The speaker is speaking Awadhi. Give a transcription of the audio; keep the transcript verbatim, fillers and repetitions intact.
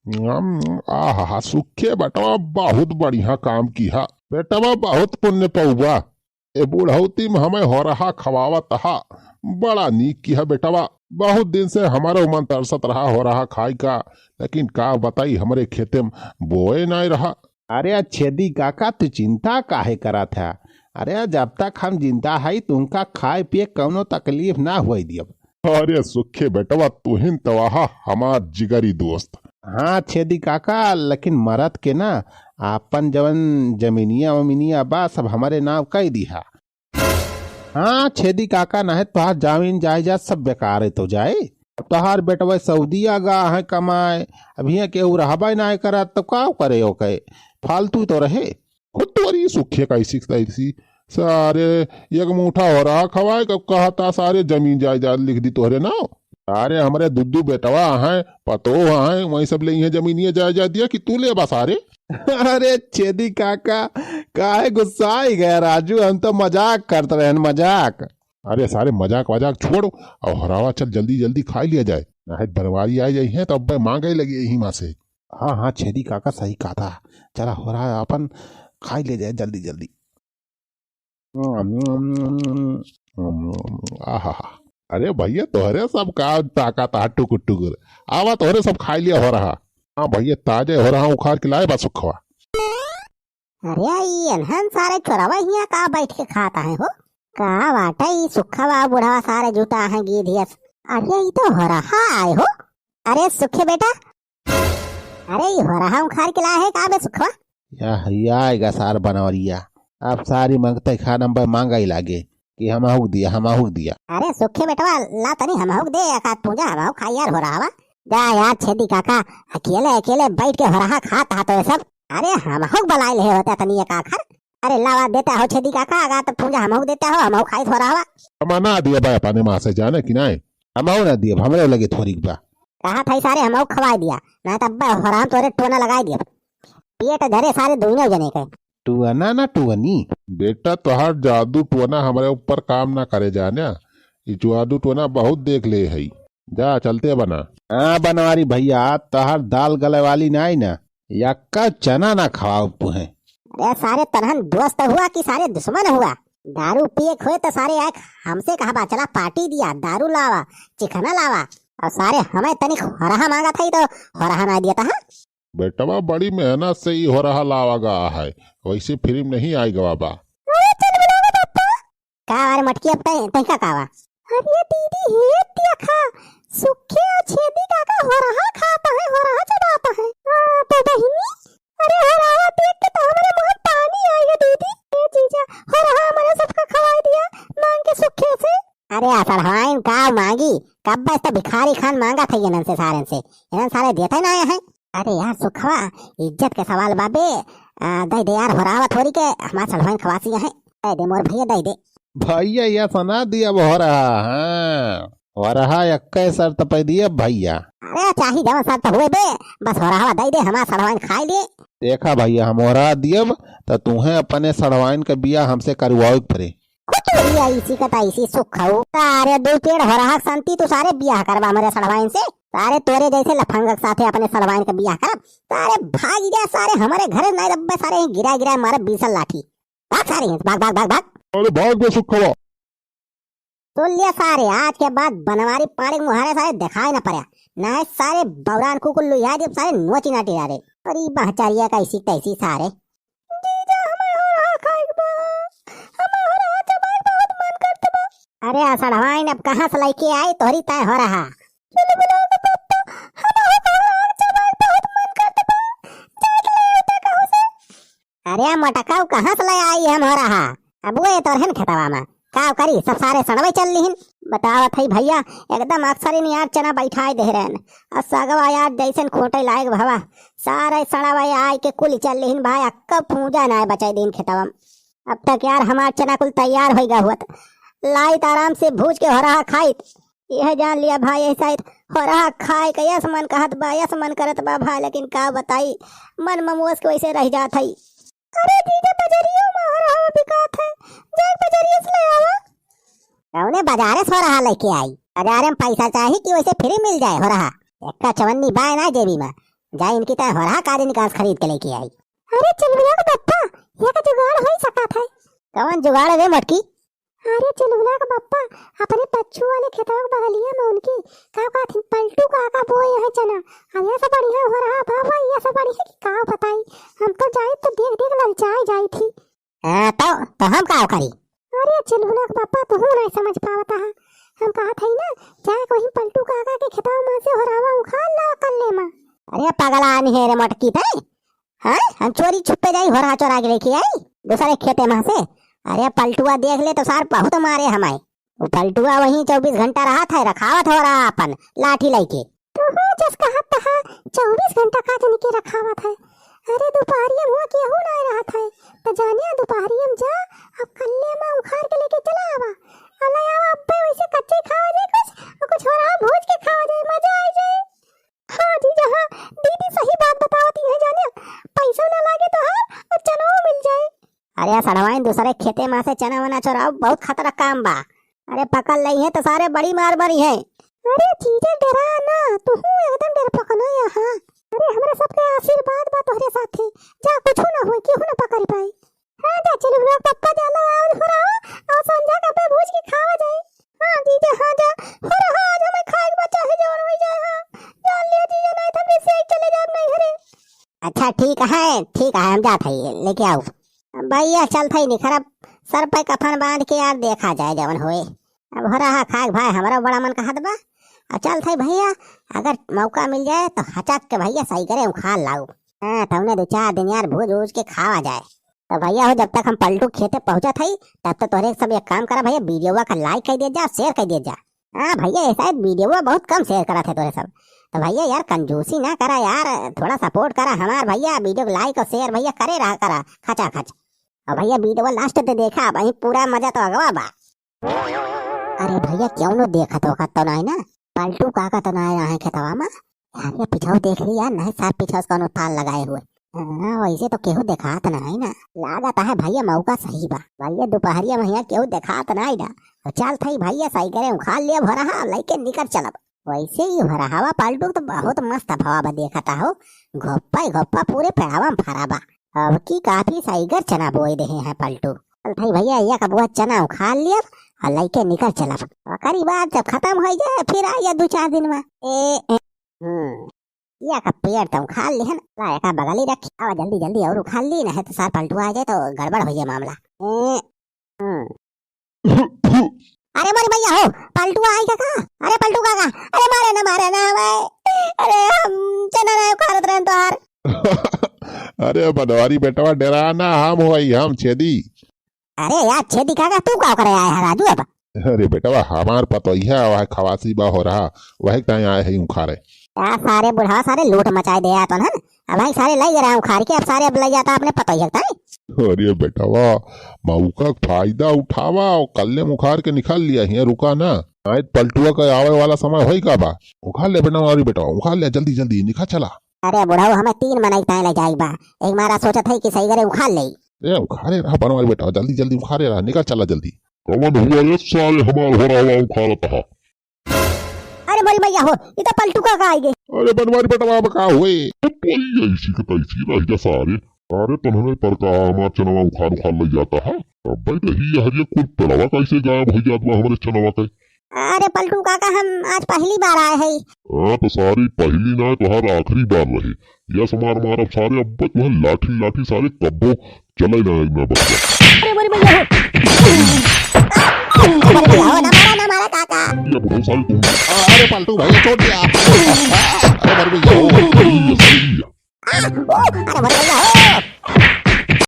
हम्म, आहा, सुखे बेटवा बहुत बढ़िया काम किहा। बेटवा बहुत पुण्य पउबा। ए बुढ़ौती में हमें होरहा खवावत हा। बड़ा नीक किहा बेटवा। बहुत दिन से हमरो मन तरसत रहा होरहा खाए का, लेकिन का बताई हमरे खेते में बोए नाय रहा। अरे छेदी काका, तू चिंता काहे करत है? अरे जब तक हम जिंदा हई तुमका खाए पिए कौनो तकलीफ ना होए दियब। अरे सुखे बेटवा, तुहिन तो आहा हमार जिगरी दोस्त। हाँ छेदी काका, लेकिन मरद के ना आपन जवन जमीनिया वमीनिया बा सब हमरे नाव कई दिहा। हाँ छेदी काका, नाहे तोहार जमीन जायदाद सब बेकार तो जाए। अब तोहार बेटवा सऊदिया गा है कमाए, अब हियाँ केहू रहबे नाय करत तो का करे ओके, फालतू तो रहे। खुद तोरी सुखे कैसी तैसी। सारे एक मुठा होरहा खवाए, कब कहता सारे जमीन जायदाद लिख दी तोहरे नाव। अरे हमरे दुद्दू बेटवा हैं, पतोह हैं, वही सब ले हैं जमीनिया जायदाद दिया कि तू ले बा सारे। अरे छेदी काका, काहे गुस्साई गया राजू, हम तो मजाक करत रहन, मजाक। अरे सारे मजाक वजाक छोड़, और होरहा चल जल्दी जल्दी खाई लिया जाए, नाहे बनवारी आ जाई है तो अब मांगे लगी यही माँ से। हाँ हाँ छेदी काका सही कहा था, चला होरहा अपन खाई ले जाए जल्दी जल्दी। आहा, अरे भैया तोहरे सब का ताकत है टुकुर टुकुर, आवा तोहरे सब खाई लिया होरहा। हाँ भैया ताजे होरहा उखाड़ के लाए बा सुखवा। अरे ई एनहन सारे चोरवा हियाँ का बैठ के खाता है हो? का बाटे ई सुखवा बुढ़वा सारे जुटा है गीधियस। अरे ई तो होरहा आए हो। अरे सुखे बेटा, अरे ई होरहा उखाड़ के लाए है का बे सुखवा? या हैया आएगा सार बनवरिया, अब सारी मंगते खान हम मांगा ही लागे कि हम हुक दिया, हम हुक दिया। अरे सुखे बेटवा ला तनी हम हुक दे, एक आध पूजा हम हुक खाई यार होरहा। जा यार छेदी काका, अकेले अकेले बैठ के होरहा खात हा तो ये सब। अरे हमहू बलाइल है होता तनी एक आखर। अरे लावा देता हो छेदी काका, अगा तो पूजा हमहू देता हो, हमहू खाई थोड़ा हवा। हम ना दिया भाई अपने माँ से जाने कि नहीं, हमहू ना दिया, हमरे लगे थोड़ी बा। कहा था सारे हमहू खवाई दिया, ना तब बा होरहा तोरे टोना लगाई दिया। पेट धरे सारे दोनों जने के। टुअना ना टुअनी। बेटा तोहार जादू टोना हमरे ऊपर काम ना करे जाने, ई जादू टोना बहुत देख ले है। जा चलते बना। हाँ बनवारी भैया, तोहार दाल गले वाली ना आई ना, यक्का चना ना खवाओ तुहें। अरे सारे तनहन दोस्त हुआ कि सारे दुश्मन हुआ? दारू पिए खोए तो सारे आए हमसे कहा बा, चला पार्टी दिया, दारू लावा, चिखना लावा, और सारे हमें तनिक होरहा मांगा था ही तो होरहा ना दिया था। हाँ? बेटवा बड़ी मेहनत से ही होरहा लावा गा है, वैसे फ्री में नहीं आए गवा बा। अरे चल बुलावा पप्पा। का अरे मटकी अब तै, तै का कावा? अरे दीदी, हे देखा, सुखे और छेदी काका होरहा खात है, होरहा चबात है। हाँ, तो बहिनी, अरे होरहा देख के तो हमरे मुँह में पानी आइगा दीदी। ए जीजा, होरहा हमरे सबका खवाई दिया, मांग के सुखे से। अरे असड़वाइन का मांगी, कब से तो भिखारी खान मांगा था इनन से सारन से, इनन सारे देते ना आए हैं। अरे यार सुखवा, इज्जत के सवाल बाबे, आ, दे दे यार, होरहा थोड़ी के हमार सड़वाइन खवासी है, दे दे मोर भैया, दे दे। भैया, या सना दिया होरहा, हाँ। होरहा एक्के शर्त पे दिया भैया। अरे, चाही जवन शर्त हुए बे, बस होरहा दे दे, हमार सड़वाइन खाई ले। देखा भैया, हम होरहा दियब, त तुहें अपने सड़वाइन के बियाह हमसे करवावे के पड़े। खुद तो दिया इसी का त इसी सुख खाऊ। अरे, दो पेड़ होरहा के संती तू सारे बियाह करबा हमरे सड़वाइन से। सारे तोरे जैसे लफंग के साथे अपने सड़वाइन के बियाह करब। सारे भाग जा, सारे हमरे घरे नहीं रब्बे, सारे गिरा गिरा मारे बीसल लाठी। भाग सारे यहाँ से, भाग, भाग, भाग, भाग। अरे भाग बे सुखवा। सुन लिया सारे, आज के बाद बनवारी पानी के मुहारे सारे दिखाई ना पड़े, नहीं सारे बौरान कुकुर लुहिया दिए, सारे नोची नाटी डाले। अरे बहचारिया कैसी तैसी सारे। जीजा, हमें होरहा खाए के बा, हमें होरहा चबाए के बहुत मन करत बा। अरे असड़वाइन अब कहाँ से लेके आई तोहरी तय होरहा? चलो बुलाओ तो पप्पा, हमें होरहा चबाए के बहुत मन करत बा, जाके ले आओ तो कहूँ से। अरे मोटका, उ कहाँ से ले आई हम होरहा? अब वो ये तोरहन खेतवा में का करी, सब सारे सड़वे चल लिहिन। बतावत है भैया, एकदम अक्सर इन यार चना बैठाए दे रहन। और सगवा यार जैसन खोटे लायक भवा, सारे सड़वे आए के कुल चल लिहिन भाई, अक्का पूजा ना बचाई दिन खेतवा में। अब तक यार हमार चना कुल तैयार होइगा हुआ त लाइत आराम से भूज के होरहा खाइत। यह जान लिया भाई, ऐसा ही होरहा खाए के यस मन कहत बा, यस मन करत बा भाई, लेकिन का बताई, मन ममोस के वैसे रह जात है। अरे जीजा, बजरियो में होरहा बिकात है, जाए बजरिए से ले आवा। कौने बजारे से होरहा लेके आई? बजारे में पैसा चाही कि वैसे फ्री मिल जाए होरहा? एक्का चवन्नी बाय ना जेबी में, जाई इनकी तय होरहा काजनी कास खरीद के लेके आई। अरे चुलबुला के बप्पा, ये का जुगाड़ होई सकत है? कवन जुगाड़ रे मोटकी? अरे चुलबुला के बप्पा, अपने पच्छू वाले खेतवा के बगलिया में उनकी का कहथिन, पलटू काका बोए हैं चना। अब ये सब बढ़िया होरहा बाबा, ये सब बढ़िया कि का बताई, हम तो जाई तो देख देख ललचाई जाई थी। हाँ, तो, तो हम का करी? अरे चुलबुला के बप्पा, तू नहीं समझ पावत है। हम कहत हई ना, जाए के वहीं पलटू काका के खेतवा में से होरहवा उखाड़ ला कल्ले मा। अरे पगला आनी है रे मोटकी तय। हाँ, हम चोरी छुपे जाई, होरहा चोरा के लेके आई दूसरे खेते में से। अरे पलटुआ देख ले तो सार बहुत मारे हमाए। वो पलटुआ वहीं चउबीस घंटा रहत है, रखावत होरहा अपन लाठी लइके। तू हो जस कहत ह, चउबीस घंटा का जन के रखावत है। अरे दुपहरिया हुआ केहू ना रहत है, तो जानिया दुपहरिया में जा, अब कल्ले मा उखाड़ के लेके चला आवा। अल्लाह आवा अब्बे वैसे कच्चे खावा जाए कुछ, और कुछ होरहा भूज के खावा जाए, मजा आ जाए। हाँ जीजा हाँ, दीदी सही बात बतावत है जानिया, पैसा ना लागे तोहार और चनवा मिल जाए। अरे सड़वाइन दूसरे खेते मा से चना वना चोराओ, बहुत खतरा काम बा। अरे पकड़ लइहे तो सारे बड़ी मार मारी है। अरे जीजा डेरा ना, तुहू एकदम डेरपकना यहाँ। अरे हमरा सबके आशीर्वाद बा तोहरे साथे, जा कुछ ना होई, केहू ना पकड़ पाई। हाँ जा चुलबुला के बप्पा, जा ला आज होरहा, और संझा का पे भूज के खावा जाए। हाँ जीजा हाँ जा, होरहा आज हमें खाए के बा चाहे जवन होई जाए। हाँ जान लिया जीजा, नहीं तो हम रिसियाई चले जाब नहीं घरे। अच्छा ठीक है, ठीक है, हम जात हई, लेके आओ। भैया चलत हई निखरब, सर पे कफन बांध के यार देखा जाए जवन होए। अब होरहा खाए के भाई हमरो बड़ा मन कहत बा। आ चलत हई भैया, अगर मौका मिल जाए तो हचक के भैया सही करे उखाड़ लाऊ। हाँ तौने दो चार दिन यार भूज उज के खावा जाए। तो भैया हो जब तक हम पलटू खेते पहुँचत हई तब तक तोहरे सब एक काम करा भैया, वीडियोवा का like कर दे जा, share कर दे जा। हाँ भैया, ये शायद वीडियो बहुत कम share करत है तोरे सब। तो भैया यार, कंजूसी ना करा यार, थोड़ा support करा हमार भैया, वीडियो को like और share भैया करे रहा करा, खचा खच। और भैया वीडियो last तक देखा, वही पूरा मजा तो अगवा बा। अरे भैया, क्यों नो देखत हो का तो नहीं ना, पलटू काका तो नहीं रहे खेतवा में। अरे पीछे देख ली यार, नहीं साहब पीछे से कौनो फाल लगाए हुए। हाँ, वैसे तो केहू देखात नहीं ना। लागत है भैया मौका सही बा। भैया दोपहरिया में यहाँ केहू देखात नहीं ना। तो चलत हई भैया सही करे उखाड़ लिया होरहा, लइके निकर चलब। वैसे ही होरहवा पलटू तो बहुत मस्त भवा बा देखत हो। घोप्पा ही घोप्पा पूरे पेड़वा में फरा बा। अब की काफी सही कर चना बोए देहे हैं पलटू। चलत हई भैया एक बुआ चना उखाड़ लिया और लइके निकर चलब। ओकरी बाद जब खत्म हो जाए फिर आइए दो चार दिन में। ए, ए, हम्म। या का पेड़ तो उखाड़ लिहन, ला एका बगली रखी। आवा जल्दी जल्दी और उखाड़ ली, नहीं तो सार पलटुआ आ जाए तो गड़बड़ हो जाए मामला। ए, हम्म। अरे मोरी भैया हो, पलटुआ आई का का? अरे पलटू काका, अरे मारे ना, मारे ना भाई। अरे हम चना ना उखाड़त रहन तोहार। अरे बनवारी बेटवा, डेरा ना, हम होई, हम छेदी। अरे यार छेदी काका, तू का करे आए है राजू अब? अरे बेटवा, हमार पतोहिया वह खवासी बा होरहा, वही ताई आए है उखाड़े। यार सारे बुढ़ावा सारे लूट मचाए दे आतन हन। अब भाई सारे लई गए उखाड़ के, अब सारे अब लई जाता अपने पतोहिया ताई। अरे बेटवा, मौका का फायदा उठावा और कल्ले में उखाड़ के निकाल लिया, हियाँ रुका ना। आए पलटुआ का आवे वाला समय होई का बा? उखाड़ ले बेटवा, अरे बेटवा उखाड़ ले जल्दी जल्दी, निकाल चला। अरे बुढ़ऊ, हमें तीन मनई ताई ले जाई बा, एक मारा सोचत है कि सही करे उखाड़ ले। ए, उखाड़े रहा बनवारी बेटा, जल्दी, जल्दी उखाड़े रहा, निकल चला जल्दी। कवन हुआ रे साले हमार होरहवा उखाड़त हा? अरे मोरी मैया हो, ई तो पलटू काका आई गए। अरे बनवारी बेटवा, अब का हुए? तो तोई ऐसी के तैसी रह जा सारे। अरे तन्हने पर का हमार चनवा उखाड़ उखाड़ ले जाता है? अब भाई रही हरिया कुल पेड़वा कैसे गायब हो जात बा हमरे चनवा के? अरे पलटू काका, हम आज पहली बार आए हई। हाँ, तो सारी पहली ना, तोहार आखिरी बार रहे। यस मार मारब सारे, अब तुहे लाठी लाठी सारे कब्बो चले ना, ना बच्चा। अरे मोरी मैया हो। अरे मोरी मैया हो, ना मारा, ना मारा काका। ये बुढ़ऊ सारे तुम। अरे पलटू भाई, छोड़ दिया। अरे मोरी मैया हो। ये सही है। आ, ओ, अरे मोरी मैया हो।